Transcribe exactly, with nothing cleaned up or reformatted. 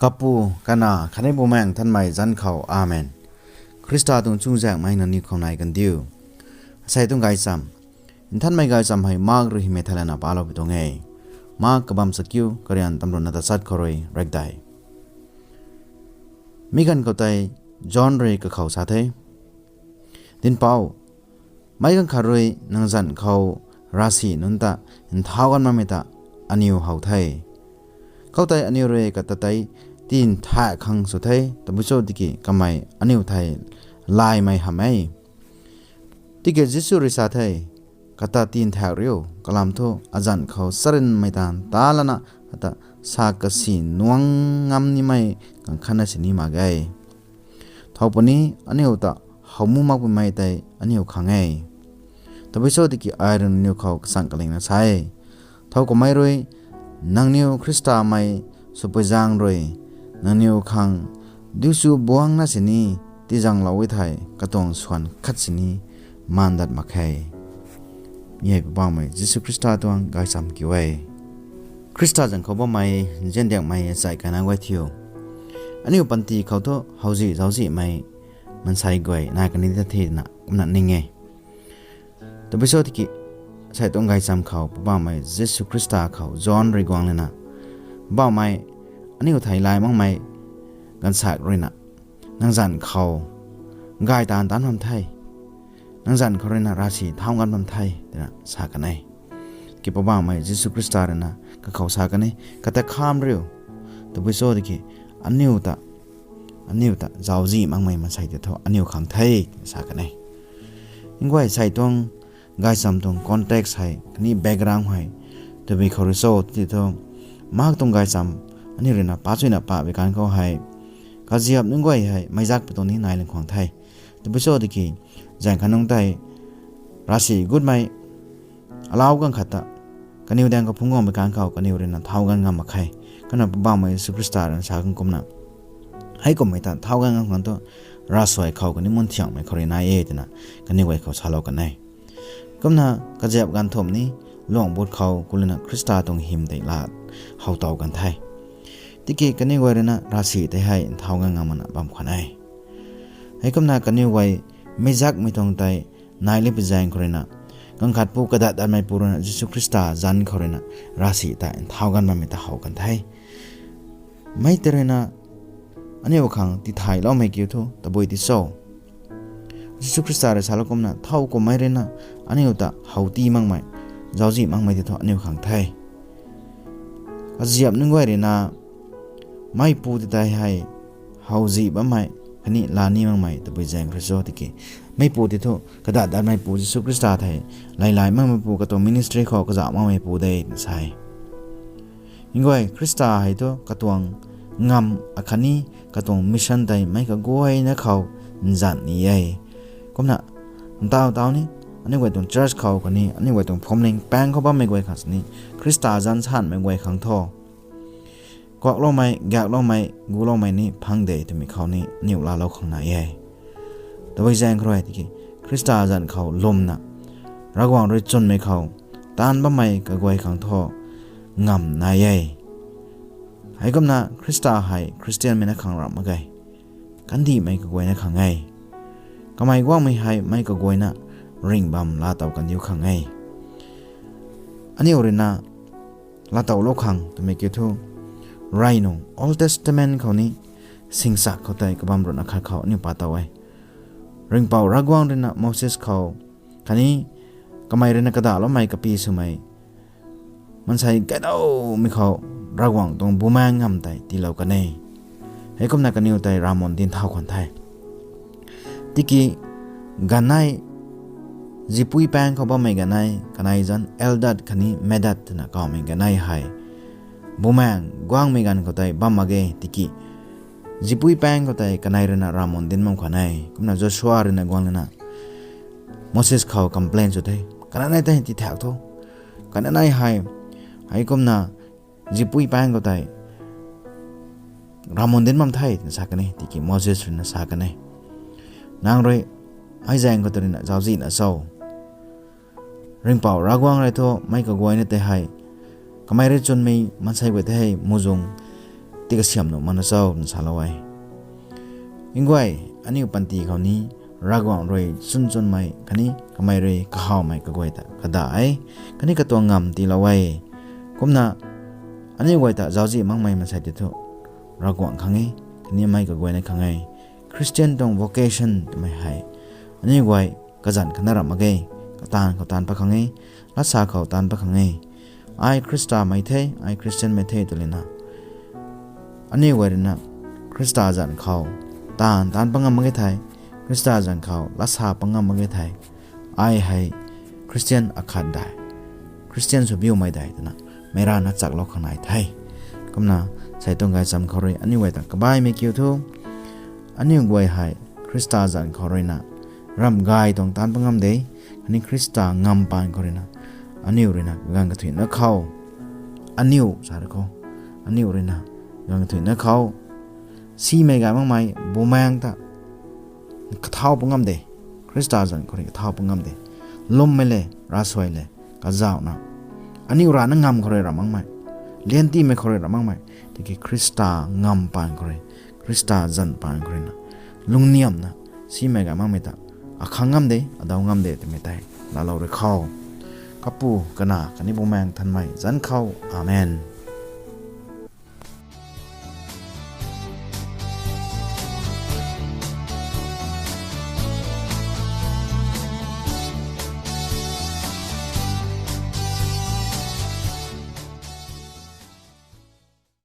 Kapu, Kanac khatni Bumaengh Nthanmei zanc khou, Amen. Khrista tuang chuzaenghmei nangniw khou nai kandiu. Asei tuang gaychamv. Nthanmei gaychamv hei Mark rui hymei thei lana palou pui tuang e. Mark kabamv chakiu, karian tamruhna tachat khou rui rekdai. Mi ganv khou tei John rui kakhou sa the, Dinhpouc, meic ganv khat rui nang zanc khou ravsic nunc ta nthau ganv makmei ta aniw how the. Khoutei aniw rui kata tei tinthaek khang sw the, tabui cho tiki kamei aniw thei laymei hamh e. Tiki Jisu rui sa the, Kata tinthaek riu, kalam thu azanc khou charynmei taanv ta lana ata sa kasi nuang ngam nimei kang khatna sini mak ge. Thow puni, aniw ta how mu makpuimei tei aniw khang e. Tabui cho tiki ai rui nangniw khou kachang kalingna sa e, thow kummei rui nangniw Khristamei swpui zaeng rui nangniw khang diuchu buangcna sini tizaenglou e thei katuang swan khat sini maan dat mak khe. Mi hei Poubauhmei Jisu Khrista tuang gaychamv kiu e. Khrista zanc khou bammei nziandiakmei achai kana guay thiu, aniu panty khou thu howzih zauczihmei maansei guay nai kani ta thena kumna ning e. Tabui cho tiki, asei tuang gaychamv khou Poubauhmei Jisu Khrista khou John rui guang lana, Poubauhmei, aniu thei lay makmei gaanvsaekc ruina nang zanc khou gay taanv taanc bam the, nang zanc khou ruina ravsic thau ganv bam the, twna sa kan e. Ki Poubauhmei Jisu Khrista ruina kakhou sa kan e, Kata kham riu, tabui cho tiki, aniu ta aniu ta zauczih makmei maansei tei thu aniu khang the, sa kan e. Nguay, asei tuang gaychamv tuang context hei khatni background hei tabui khou rui cho tiki thu, Mark tuang gaychamv aniu ruina pachuina pabui kan khou hei, kaziap nunc guay hei meizak pui tuang ni nai ling khwang the. Tabui cho tiki, zaeng khat nungc tei ravsic gutmei alau ganv khat ta kaniw daeng kaphungc guangmei kan khou kaniw ruina thau ganv ngam mak khe. Kumna Poubauhmei Jisu Khrista ruina sa kan kumna, Heikummei ta thau ganv ngam khang thu ravsuai khou khatni munthiangmei khou rui nai e, twna kaniw guay khou salou kan e. Kumna kaziap ganv thumh ni luang but khou kuluna Khrista tuang hym tei laa how tow kan the. Tiki kaniw guay ruina ravsic tei hei nthau ganv ngam makna bam khwan e. Heikumna kaniw guay meizakmei tuang tei nai lipi zaeng khou ruina, ganv khat pu kadat datmei pu ruina Jisu Khrista zanc khou ruina ravsic tei nthau ganv bammei ta how kan the. Mei tei ruina aniu khang tithayloumei kiu thu tabui ti cho? Jisu Khrista rui salou kumna, thow kummei ruina aniu ta how ti makmei, zauczih makmei tei thu aniu khang the. Kaziap nunc guay ruina meipu tei tei hei howzih bammei khatni laa ni makmei tabui zaeng khou rui cho tiki, meipu tei thu kadat datmei pu Jisu Khrista thei, laylay makmei pu, katuang ministry khou kazauh makmei pu de, twna sa e. Nguay, Khrista hei thu katuang ngamv akhatni katuang mission tei meic kaguayna khou nzan ni e. Kumna, ntaw taw ni, aniu guay tuang church khou khatni aniu guay tuang phuamling paeng khou bammei guay khang sini, Khrista zanc sanmei guay khang thu, kuakloumei, gakloumei, guloumei ni phang de twmei khou ni aniu laalou khang nai e. Tabui zaeng khou rui tiki, Khrista zanc khou lwmna, Ravguangc rui chwnmei khou taanv bammei kaguay khang thu ngamv nai e. Heikumna Khrista hei Khristianmei na khang ramh mak ge, kandihmei kaguayna khang e. Kamei guangmei hei meic kaguayna ringh bam laatow kandiu khang e. Aniu ruina laatowlou khang twmei kiu thu, rey nung Old Testament khou ni singsak khou tei kabam ruhna khat khou aniu pa tow e. Ringhpouc Ravguangc ruina Moses khou khatni kamei ruina kadahloumei kapi swmei maansei kaidawmei khou Ravguangc tuang Bumaengh ngamv tei tiilou kan e. Heikumna kaniw tei ravmun dinc thau khwan the. Tiki ganei, zipui paeng khou bammei ganei, kanei zanc Eldad khatni Medad twna kawmei ganei hei Bumaengh guangmei ganv khou tei bam mak ge. Tiki zipui paeng khou tei kanei ruina ravmun dinc bam khwan e. Kumna Joshua ruina guang lana Moses khou complain sw the, kanei tei tithaek tho, kanei hei heikumna zipui paeng khou tei ravmun dinc bam the, twna sa kan e. Tiki Moses ruina sa kan e, nang rui mei zaeng khou tei ruina zauczihna cho? Ringhpouc Ravguangc rui thu meic kaguayna tei hei, kamei rui chwnmei maansei guay tei hei muhzwng ti kasiam nuh makna cho twna salou e. Nguay, aniu panty khou ni Ravguangc rui chwn chwnmei khatni kamei rui kahawmei kaguay ta kada e, khatni katuang ngamv tiilou e. Kumna aniu guay ta zauczih makmei mansei tei thu Ravguangc khang e, khatni mei kaguayna khang e. Christian tuang vocation twmei hei aniu guay kazanc khatna ramh mak ge, kataanv khou taanv pat khang e, latsa khou taanv pat khang e. Ai Khristamei the, ai Christianmei the twlana aniu guay ruina Khrista zanc khou taanv taanc pat ngam mak ge thei, Khrista zanc khou latsa pat ngam mak ge thei, ai hei Christian akhat dei, Christian sw biumei dei twna meic rana chaklou khang nai the. Kumna sei tuang gaychamv khou rui aniu guay ta kabaimei kiu thu, aniu guay hei Khrista zanc khou ruina ramh gay tuang taanc pat ngam de, khatni Khrista ngamv paan khou ruina aniu ruina ganv kathuicna khou, aniu sa ru khou, aniu ruina ganv kathuicna khou simei gay makmei bumaengc ta kathau pat ngam de, Khrista zanc khou rui kathau pat ngam de. Lwmmei le, ravsuai le, kazauhna, aniu rana ngamv khou rui ramh makmei, liantimei khou rui ramh makmei, tiki Khrista ngamv paan khou rui, Khrista zanc paan khou ruina lungniamna simei gay makmei ta akhang ngam de, adau ngam de twmei tei laalou rui khou, Kapu, Kanac khatni Bumaengh Nthanmei zanc khou. Amen.